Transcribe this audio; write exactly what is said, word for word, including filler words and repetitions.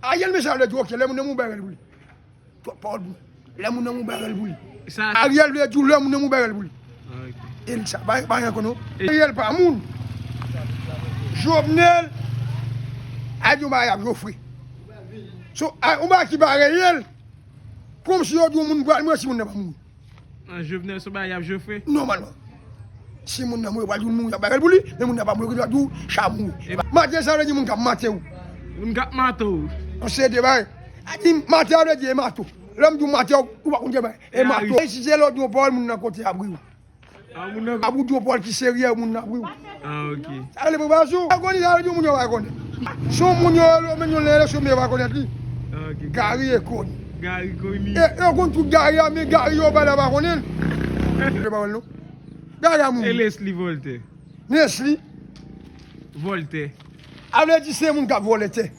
Ariel, men sa vle di, ok, lè moun nan mou bagay pou li. Twòp pawòl pou li. Lè moun nan mou bagay pou li. Ariel vle di lè moun nan mou bagay pou li. E li sa, pa pa anyen konn non. Ariel pa moun. Jovenel a di yon bagay ap jofre. So, a, yon bagay ki pa reyèl. Kòmsi yo di yon moun pral mouri si moun nan pa mouri. An Jovenel se yon bagay y ap jofre. Nòmalman. Si moun nan mouri, pral di moun y ap bagay pou li, men moun nan pa mouri, yo di w cha mouri. Maten sa vle di moun k ap maten ou. Moun k ap maten ou. Yon seri de bagay. A di maten a vle di e mato. Lè m di w maten ou, ou pa konn ki bagay. E mato. E si se lè w di yon pawòl, moun nan kote ap ri w. A moun nan ap ou di yon pawòl ki serye, moun nan ap ri w. Ah, ok. Sa vle preparasyon. Agoni sa vle di moun yo pa konnen. Se yon moun yo rele men yon lè eleksyon men yo pa konnen li. Ah, ok. Gary Ekoni. Gary Koni. E yo konn tout Gary a, men Gary yo pa la pa konnen. Se pa non. Gary a moun. E Leslie Voltaire. Nesli. Voltaire. A vle di se moun k ap vòlè tè.